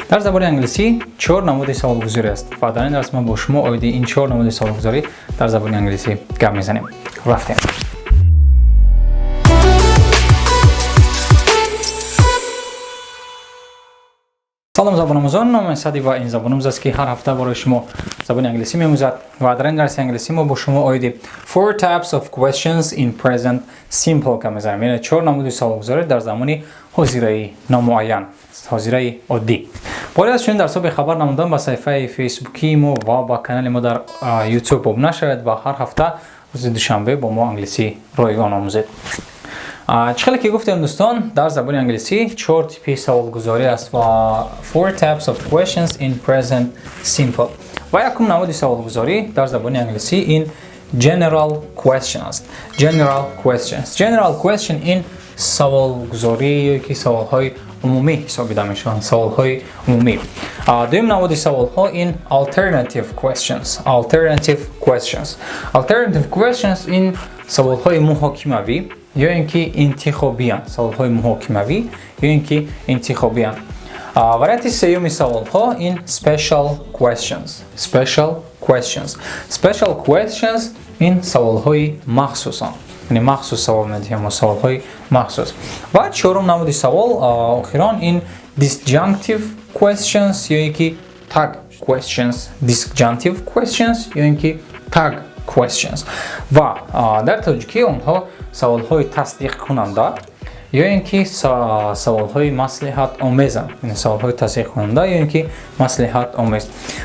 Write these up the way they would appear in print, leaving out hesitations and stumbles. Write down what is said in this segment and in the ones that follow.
Дар забони англисӣ чор намуди саволгузорӣ аст ва дар ин дарс мо бо шумо оиди ин чор намуди саволгузорӣ дар забони англисӣ гап мезанем. Рафтем. Салом, забономӯзон! Номи Сади ва ин Забономӯз аст, ки ҳар ҳафта барои шумо забони англисӣ меомӯзад. Ва дар ин дарси англисӣ мо бо шумо оиди four types of questions in present simple гап мезанем, яъне чор намуди саволгузорӣ дар замони ҳозираи номуайян, ҳозираи оддӣ. Боре аз чунин дарсҳо бехабар намудан, ба саҳифаи фейсбукии мо ва ба канали мо дар Ютуб обуна шавед ва ҳар ҳафта рӯзи душанбе бо мо англисӣ ройгон омӯзед. Чӣ хеле ки гуфтем, дӯстон, дар забони англисӣ чор типи саволгузорӣ аст ва four types of questions in present simple. Ва якум намуди саволгузорӣ дар забони англисӣ ин general question аст. General questions. General question ин саволгузорӣ ё ки саволҳои умумӣ ҳисобида мешаванд, саволҳои умумӣ. Дуюм намуди саволҳо ин alternative questions. Alternative questions. Alternative questions ин саволҳои муҳокимавӣ ё ин ки интихобиянд, саволҳои муҳокимавӣ ё ин ки интихобиянд. Варианти сеюми саволҳо ин special questions. Special questions. Special questions ин саволҳои махсусанд, яъне махсус савол медиҳем мо, саволҳои махсус. Ва чорум намуди савол, охирон, ин disjunctive questions ё ин ки tag questions. Disjunctive questions ё ин ки tag questions. Ва дар тоҷикӣ онҳо саволҳои тасдиқкунанда ё ин ки саволҳои маслиҳатомезанд, яъне саволҳои тасдиқкунанда ё ин ки маслиҳатомез.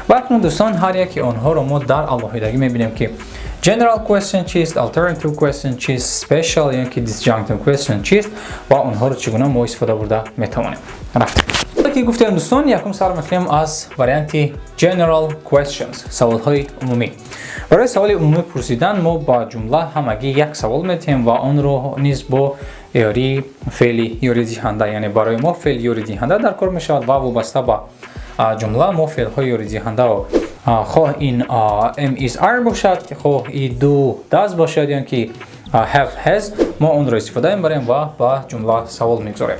Ва акнун, дӯстон, ҳар яки онҳоро мо дар алоҳидагӣ мебинем, ки general question чист, alternative question чист, special ё ин ки disjunctive question чист ва онҳоро чӣ гуна мо истифода бурда метавонем. Рафтем. Ки гуфтем, дӯстон, якум сар мекунем аз варианти general questions, саволҳои умумӣ. Барои саволи умумӣ пурсидан мо ба ҷумла ҳамагӣ як савол медиҳем ва онро низ бо ёрии феъли ёридиҳанда, яъне барои мо феъли ёридиҳанда дар кор мешавад. Ва вобаста ба ҷумла мо феълҳои ёридиҳандаро, хоҳ ин am, is, are бошад, хоҳ и do, does бошад ё ки have, has, мо онро истифода мебарем ва ба ҷумла савол мегузорем.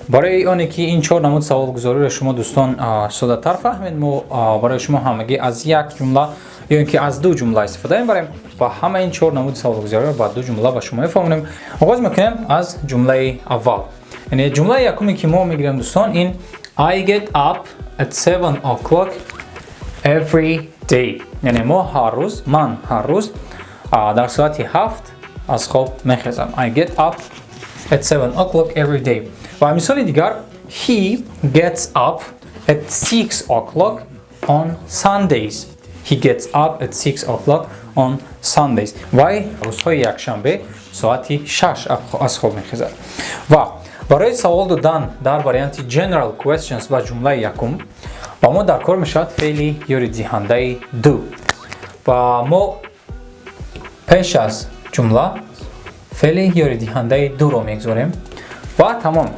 Барои оне ки ин чор намуд саволгузориро шумо, дӯстон, соддатар фаҳмед, мо барои шумо ҳамагӣ аз як ҷумла ё ин ки аз ду ҷумла истифода мебарем ва ҳама ин чор намуди саволгузориро ба ду ҷумла ба шумо мефаҳмонем. Оғоз мекунем аз ҷумлаи аввал, яъне ҷумлаи якуме, ки мо мегирем, дӯстон, ин "I get up at 7 o'clock every day", яъне мо ҳар рӯз, ман ҳар рӯз дар соати 7 аз хоб мехезам. I get up at 7 o'clock every day. Ва мисоли дигар: He gets up at 6 o'clock on Sundays. He gets up at 6 o'clock on Sundays. Вай рӯзҳои якшанбе соати 6 аз хоб мехезад. Ва барои савол додан дар варианти general questions ба ҷумлаи якум ба мо дар кор мешавад феъли ёридиҳандаи do ва мо пеш аз ҷумла феъли ёридиҳандаи do-ро мегузорем ва тамом.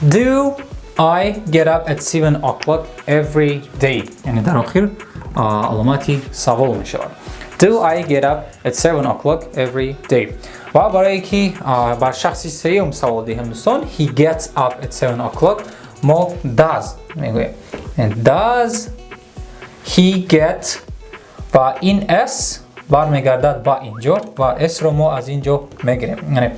Do I get up at 7 o'clock every day? Яъне дар охир аломати савол мешавад. Do I get up at 7 o'clock every day? Ва барое ки бар шахси сеюм савол диҳем, дӯстон, he gets up at 7 o'clock, мо does мегӯем. Does he get ва ин s бармегардад ба инҷо ва s-ро мо аз ин ҷо мегирем. Яъне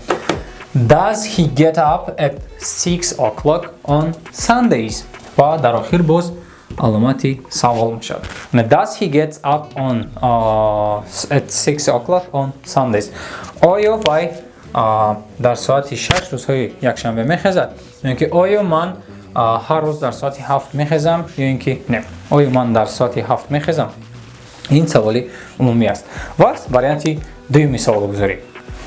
does he get up at 6 o'clock on Sundays? Ва дар охир боз аломати савол мешавад. Does he get up on at 6 o'clock on Sundays? Оё вай дар соати 6 рӯзҳои якшанбе мехезад? Ё ки оё ман ҳар рӯз дар соати 7 мехезам ё ин ки не? Оё ман дар соати 7 мехезам? Ин саволи умумӣ аст. Ва варианти дуюми саволгузорӣ.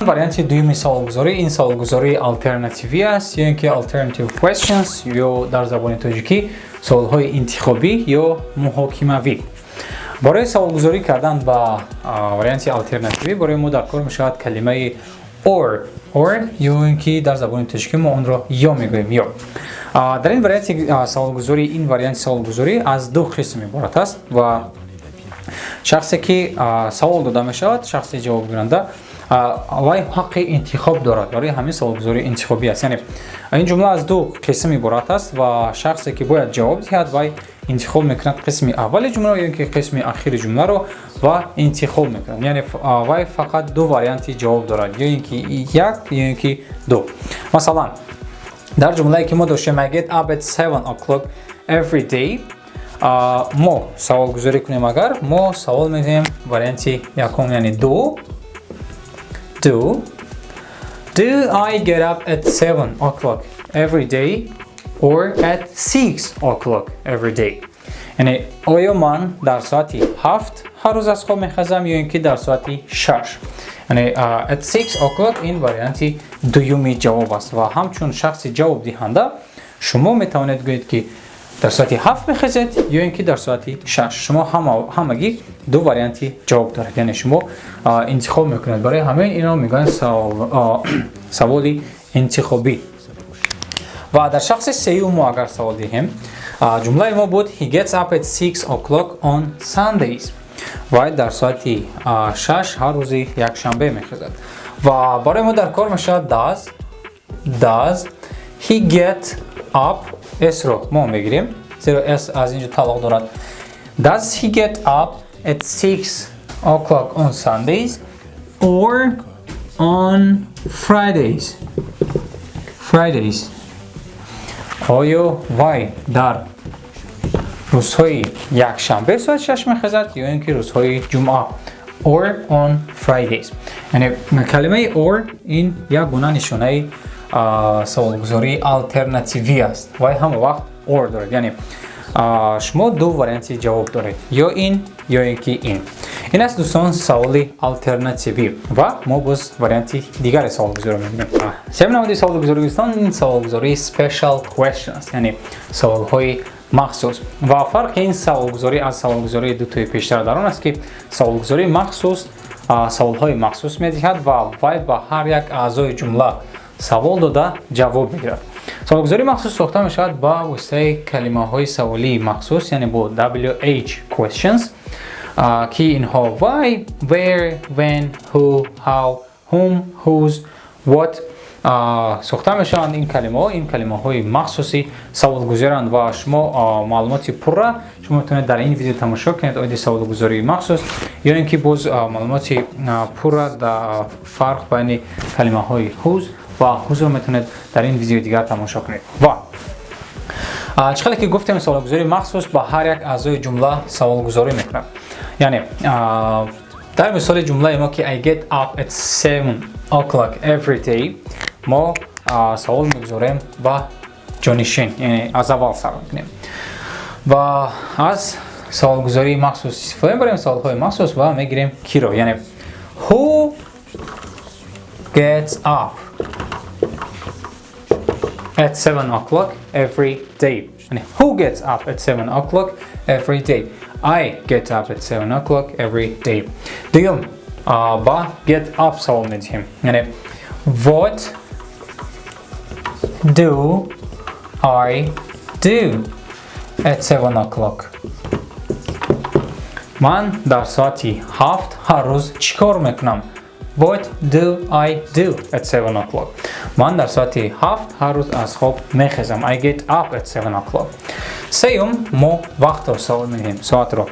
Варианти дуюми саволгузорӣ ин саволгузории алтернативӣ аст ё ин ки alternative questions ё дар забони тоҷикӣ саволҳои интихобӣ ё муҳокимавӣ. Барои саволгузорӣ кардан ба варианти алтернативӣ барои мо дар кор мешавад калимаи or. Or ё ин ки дар забони тоҷикӣ мо онро ё мегӯем, ё. Дар ин варианти саволгузорӣ, ин варианти саволгузорӣ аз ду қисм иборат аст ва шахсе ки савол дода мешавад, шахси ҷавобгиранда Вай ҳаққи интихоб дорад, барои ҳамин саволгузории интихобӣ аст. Яъне ин ҷумла аз ду қисм иборат аст ва шахсе, ки бояд ҷавоб диҳад, вай интихоб мекунад қисми аввали ҷумларо ё ки қисми ахири ҷумларо ва интихоб мекунад. Яъне вай фақат ду варианти ҷавоб дорад, ё ин ки як, ё ин ки ду. Масалан, дар ҷумлае, ки мо доштем, "I get up at 7 o'clock every day", мо саволгузорӣ кунем агар, мо савол медиҳем варианти якум, яъне do I get up at 7 o'clock every day or at 6 o'clock every day? Яъне оё ман дар соати 7 ҳар рӯз аз хоб мехезам ё ин ки дар соати 6? Яъне at 6 o'clock, ин варианти дуюми ҷавоб аст ва ҳамчун шахси ҷавобдиҳанда шумо метавонед гӯед, ки дар соати 7 мехезед ё ин ки дар соати 6. Шумо ҳамагӣ ду варианти ҷавоб доред, яъне шумо интихоб мекунед. Барои ҳамин ино мегӯянд саволи интихобӣ. Ва дар шахси сеюм мо агар савол диҳем, ҷумлаи мо буд "He gets up at 6 o'clock on Sundays". Вай дар соати 6 ҳар рӯзи якшанбе мехезад ва барои мо дар кор мешавад does he get up, s-ро мо мегирем, зеро s аз инҷо тааллуқ дорад. Does he get up at 6 o'clock on Sundays or on Fridays? Оё вай дар рӯзҳои якшанбе соати 6 мехезад ё ин ки рӯзҳои ҷумъа? Or on Fridays, яъне калимаи or ин як гуна нишонаи саволгузории алтернативӣ аст. Вай ҳама вақт or дорад, яъне шумо ду варианти ҷавоб доред: ё ин, ё ин ки ин. Ин аст, дӯстон, саволи алтернативӣ. Ва мо боз варианти дигари саволгузориро мебинем. Сеюм намуди саволгузорӣ, дӯстон, ин саволгузории special question аст, яъне саволҳои махсус. Ва фарқи ин саволгузорӣ аз саволгузории дутои пештара дар он аст, ки саволгузории махсус саволҳои махсус медиҳад ва вай ба ҳар як аъзои ҷумла савол дода, ҷавоб мегирад. Саволгузории махсус сохта мешавад ба воситаи калимаҳои саволии махсус, яъне бо WH questions, ки инҳо why, where, when, who, how, whom, whose, what сохта мешаванд. Ин калимаҳо, ин калимаҳои махсуси саволгузоранд ва шумо маълумоти пурра шумо метавонед дар ин видео тамошо кунед оиди саволгузории махсус, ё ин ки боз маълумоти пурра дар фарқ байни калимаҳои whose ва whose-ро метавонед дар ин видеои дигар тамошо кунед. Ва чӣ хеле ки гуфтем, саволгузории махсус ба ҳар як аъзои ҷумла саволгузорӣ мекунад. Яъне дар мисоли ҷумлаи мо, ки "I get up at 7 o'clock every day", мо савол мегузорем ба ҷонишин, яъне аз аввал сар мекунем ва аз саволгузории махсус истифода мебарем, саволҳои махсус, ва мегирем киро, яъне who gets up at 7 o'clock every day? یعنی who gets up at 7 o'clock every day? I get up at 7 o'clock every day. دوم با get up سوال میدیم، یعنی what do I do at 7 o'clock? من در ساعتی 7 هر روز چیکار میکنم؟ What do I do at 7 o'clock? من در ساعتی 7 هر روز از خواب میخیزم. I get up at 7 o'clock. سیوم، ما وقت رو سوال میدیم، ساعت رو.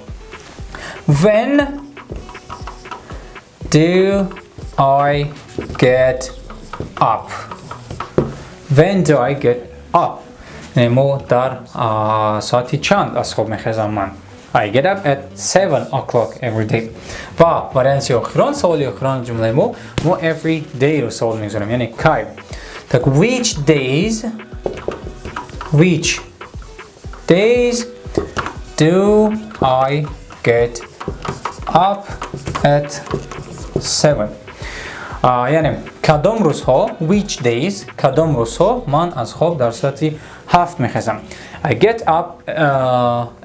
When do I get up? When do I get up? یعنی ما در ساعتی چند از خواب میخیزم من؟ I get up at 7 o'clock every day. و варианти охирон, саволи охирон ҷумлаи мо, мо every day رو савол мегузорем, яъне кай. Так, which days do I get up at 7? یعنی کدام روزها، which days، کدام روزها من از خواب در ساعتی 7 میخیزم؟ I get up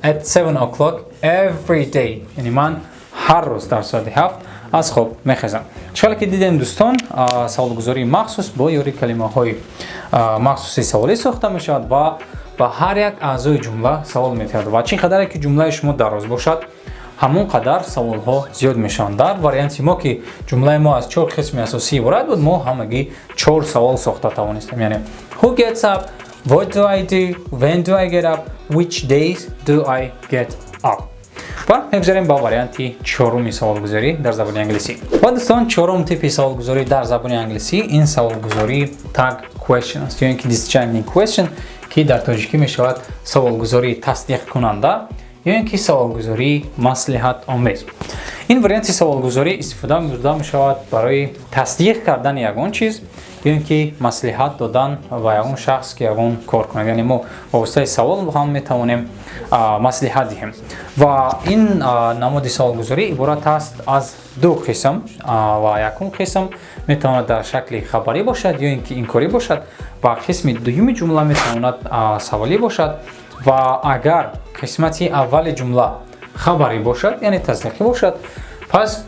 at 7 o'clock every day، یعنی من هر روز در ساعت 7 از خواب میخیزم. چون که دیدیم دوستان، سوالگذاری مخصوص با یاری کلمه های مخصوصی سوالی ساخته می شود و به هر یک اعضای جمله سوال میتهد و چی قدر که جمله شما دراز باشد. Ҳамон қадар саволҳо зиёд мешаванд. Дар варианти мо, ки ҷумлаи мо аз чор қисми асосӣ иборат буд, мо ҳамагӣ чор савол сохта тавонистем, яъне who gets up, what do I do, when do I get up, which days do I get up. Ва мегузарем ба варианти чоруми саволгузорӣ дар забони англисӣ. Ва, дӯстон, чорум типи саволгузорӣ дар забони англисӣ ин саволгузории tag question аст ё ин ки disjunctive question, ки дар тоҷикӣ мешавад саволгузории тасдиқкунанда ё ин ки саволгузории маслиҳатомез. Ин варианти саволгузорӣ истифода бурда мешавад барои тасдиқ кардани ягон чиз ё ин ки маслиҳат додан ба ягон шахс, ки ягон кор кунад. Яъне мо ба воситаи савол ҳам метавонем маслиҳат диҳем. Ва ин намуди саволгузорӣ иборат аст аз ду қисм. Ва якум қисм метавонад дар шакли хабарӣ бошад ё ин ки инкорӣ бошад ва қисми дуюми ҷумла метавонад саволӣ бошад. Ва агар қисмати аввали ҷумла хабарӣ бошад, яъне тасдиқӣ бошад, пас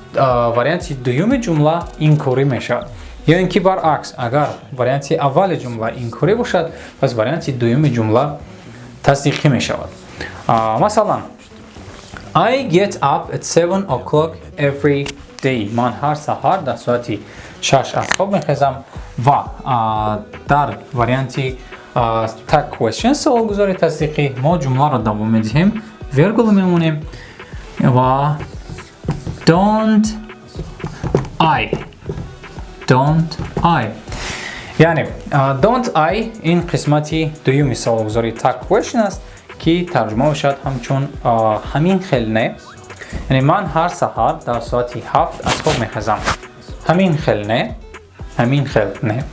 варианти дуюми ҷумла инкорӣ мешавад. Ё ин ки баръакс, агар варианти аввали ҷумла инкорӣ бошад, пас варианти дуюми ҷумла тасдиқӣ мешавад. Масалан, I get up at 7 o'clock every day. Ман ҳар саҳар дар соати 6 аз хоб мехезам. Ва дар варианти tag question, саволгузори тасдиқӣ, мо ҷумларо давом медиҳем, вергул мемонем ва don't I. Don't I, яъне don't I ин қисмати дуюми саволгузори tag question аст, ки тарҷума мешавад ҳамчун ҳамин хел не? Яъне ман ҳар саҳар дар соати 7 аз хоб мехезам, ҳамин хел не? Ҳамин хел не?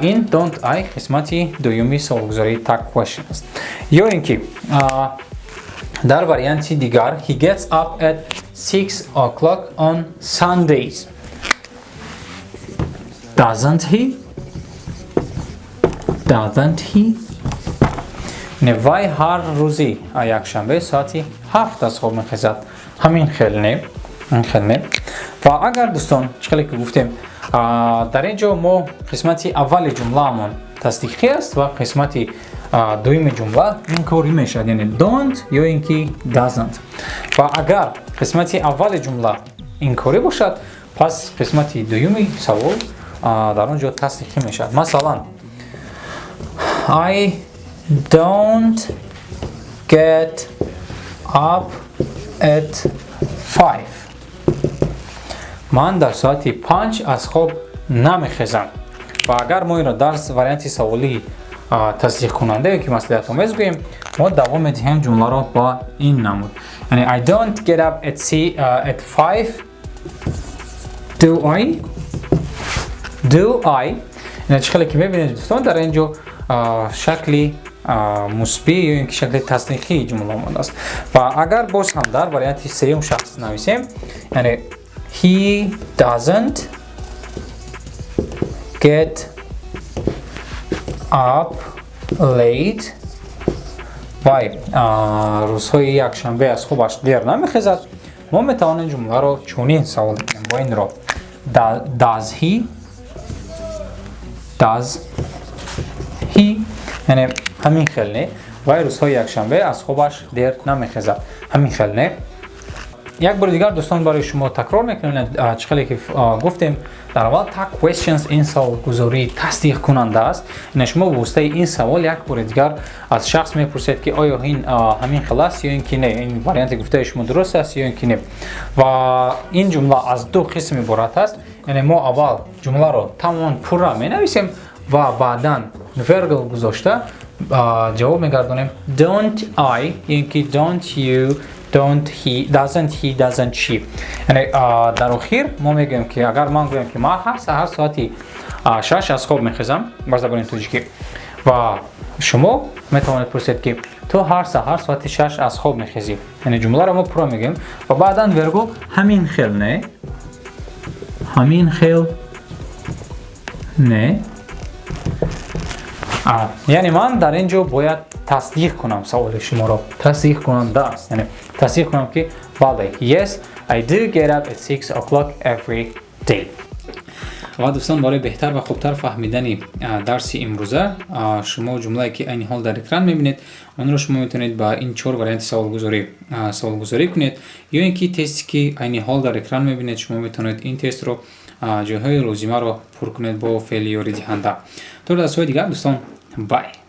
Ин don't I қисмати дуюми саволгузории tag question аст. Ё ин ки дар варианти дигар: He gets up at 6 o'clock on Sundays, doesn't he? Doesn't he? Не, вай ҳар рӯзи якшанбе соати 7 аз хоб мехезад, ҳамин хел не? Ҳамин хел не? Ва агар, дӯстон, чӣ хеле ки гуфтем, дар ин ҷо мо қисмати аввали ҷумлаамон тасдиқӣ аст ва қисмати дуюми ҷумла инкорӣ мешавад, яъне don't ё ин ки doesn't. Ва агар қисмати аввали ҷумла инкорӣ бошад, пас қисмати дуюми савол дар он ҷо тасдиқӣ мешавад. Масалан, I don't get up at 5. Ман дар соати 5 аз хоб намехезам. Ва агар мо инро дар варианти саволии тасдиқкунанда ё ки маслиҳатомез гӯем, мо давом медиҳем ҷумларо ба ин намуд, яъне I don't get up at 5, do I? Do I? Ина чӣ хеле ки мебинед, дӯстон, дар ин ҷо шакли мусбӣ ё ин ки шакли тасдиқии ҷумла омадааст. Ва агар боз ҳам дар варианти сеюм шахс нависем, яъне he doesn't get up late, вай рӯзҳои якшанбе аз хобаш дер намехезад, мо метавонем ҷумларо чунин савол диҳем бо инро: does he? Does he? Яъне ҳамин хел не, вай рӯзҳои якшанбе аз хобаш дер намехезад, ҳамин хел не? Як бори дигар, дӯстон, барои шумо такрор мекунем. Чӣ хеле ки гуфтем дар аввал, tag questions ин саволгузории тасдиқкунанда аст. Ина шумо ба воситаи ин савол як бори дигар аз шахс мепурсед, ки оё ин ҳамин хел аст ё ин ки не, ин варианти гуфтаи шумо дуруст аст ё ин ки не. Ва ин ҷумла аз ду қисм иборат аст, яъне мо аввал ҷумларо тамоман пурра менависем ва баъдан вергул гузошта ҷавоб мегардонем: don't I ё ин ки don't you, don't he, doesn't he, doesn't she. Яъне дар охир мо мегӯем, ки агар ман гӯям, ки ман ҳар саҳар соати 6 аз хоб мехезам бар забони тоҷикӣ, ва шумо метавонед пурсед, ки ту ҳар саҳар соати 6 аз хоб мехезӣ? Яъне ҷумларо мо пурра мегӯем ва баъдан вергул ҳамин хел не? Ҳамин хел не? Яъне ман дар ин ҷо бояд тасдиқ кунам саволи шуморо, тасдиқкунанда аст, яъне тасдиқ кунам, ки бале, yes, I do get up at 6 o'clock every day. Ва дӯстон, барои беҳтар ва хубтар фаҳмидани дарси имрӯза, шумо ҷумлае, ки айни ҳол дар экран мебинед, онро шумо метавонед ба ин чор варианти саволгузорӣ кунед ё ин ки тесте, ки айни ҳол дар экран мебинед, шумо метавонед ин тестро ҷойҳои лозимаро пур кунед бо феъли ёридиҳанда. То дарсҳои дигар, дӯстон, bye.